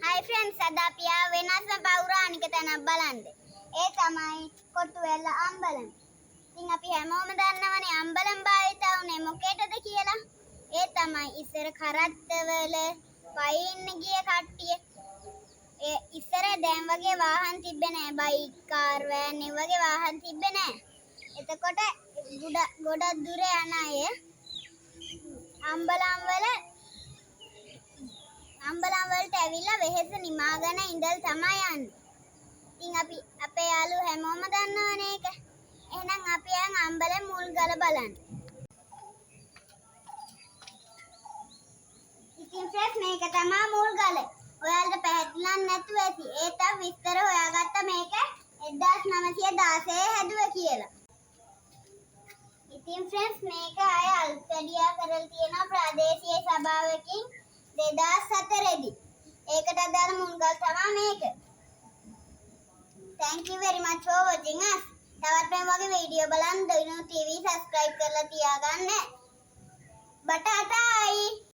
හයි friends, අද අපි ආව වෙනස්ම පෞරාණික තැනක් බලන්න. ඒ තමයි කොටුවෙල්ල අම්බලම. ඉතින් අපි හැමෝම දන්නවනේ අම්බලම් භාවිතා වුණේ මොකේටද කියලා. ඒ තමයි ඉස්සර කරත්තවල පයින්න ගිය කට්ටිය. ඒ ඉස්සර දැන් වගේ වාහන තිබ්බේ නෑ. බයික්, කාර්, වෑන් ඒ වගේ වාහන තිබ්බේ නෑ. එතකොට ගොඩක් දුර යන අය අම්බලම් වල අම්බලම් වලට ඇවිල්ලා වෙහෙස නිමාගෙන ඉඳලා තමයි යන්නේ. ඉතින් අපි අපේ යාළුවෝ හැමෝම දන්නවනේ ඒක. එහෙනම් අපි යන් අම්බලම් මුල් ගල බලන්න. ඉතින් ෆ්‍රෙන්ඩ්ස්, මේක තමා මුල් ගල. ඔයාලට පැහැදිලි නැතුව ඇති. ඒ තව විස්තර හොයාගත්ත මේක 1916 හැදුවා කියලා. ඉතින් ෆ්‍රෙන්ඩ්ස්, මේක ආය අලුත්වැඩියා කරලා තියෙනවා ප්‍රාදේශීය සභාවකින් 2004 දී. ඒකට අදාළ මුල්ගල් තමා මේක. Thank you very much for watching us. තවත් මේ වගේ වීඩියෝ බලන්න දිනු TV subscribe කරලා තියාගන්න. බටාටායි.